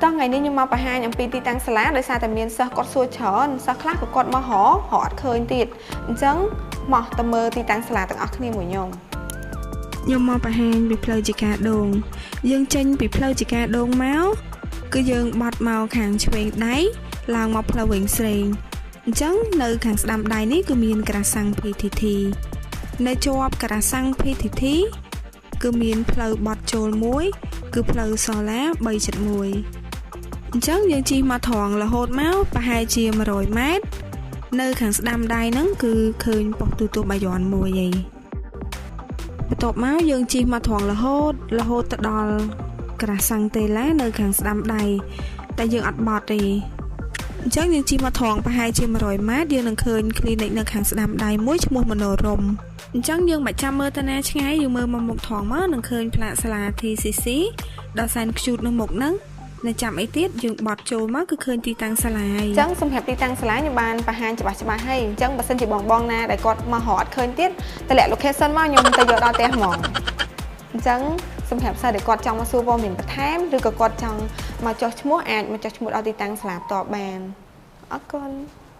តោះថ្ងៃនេះខ្ញុំមកបង្ហាញអំពីទីតាំងសាលាដោយសារតែមានសិស្សគាត់សួរច្រើនសិស្សខ្លះក៏គាត់មករករកអត់ឃើញទៀតអញ្ចឹងមកទៅមើលទីតាំងសាលាទាំងអស់គ្នាមួយខ្ញុំ ខ្ញុំមកបង្ហាញពីផ្លូវជាការដូងយើងចេញពីផ្លូវជាការដូងមកគឺយើងបត់មកខាងឆ្វេងដៃឡើងមកផ្លូវវែងស្រេងអញ្ចឹងនៅខាងស្ដាំដៃនេះគឺមានក្រាសាំង PTT នៅជាប់ក្រាសាំង PTT គឺមានផ្លូវបត់ចូលមួយ គឺផ្លូវសូឡា371អញ្ចឹងយើងជិះមកត្រង់រហូតមកប្រហែលជា100ម៉ែត្រនៅខាងស្ដាំដៃហ្នឹងគឺឃើញប៉ុស្តិ៍ទូទួលបាយ័នមួយឯងបន្ទាប់មកយើងជិះមកត្រង់រហូតរហូតទៅដល់ក្រាសាំងតេឡានៅខាងស្ដាំដៃតែយើងអត់បត់ទេអញ្ចឹងយើងជិះមកត្រង់ប្រហែលជា100ម៉ែត្រយើងនឹងឃើញ clinic នៅខាងស្ដាំដៃមួយឈ្មោះមនោរមអញ្ចឹងយើងមិនចាំមើលទៅណាឆ្ងាយយើងមើលមកមុខត្រង់មកនឹងឃើញផ្លាកសាលា TCC ដល់សែនខ្ជូតនៅមុខហ្នឹងនៅចាំអីទៀតយើងបត់ចូលមកគឺឃើញទីតាំងសាលា អញ្ចឹងសម្រាប់ទីតាំងសាលាខ្ញុំបានបង្ហាញច្បាស់ច្បាស់ហើយអញ្ចឹងបើសិនជាបងបងណាដែលគាត់មករកអត់ឃើញទៀតតម្លាក់ location មកខ្ញុំទៅយកដល់ផ្ទះហ្មងអញ្ចឹងសម្រាប់សិស្សដែលគាត់ចង់មកសួរព័ត៌មានបន្ថែមឬក៏គាត់ចង់មកចុះឈ្មោះអាចមកចុះឈ្មោះដល់ទីតាំងសាលាផ្ទាល់បានអរគុណ។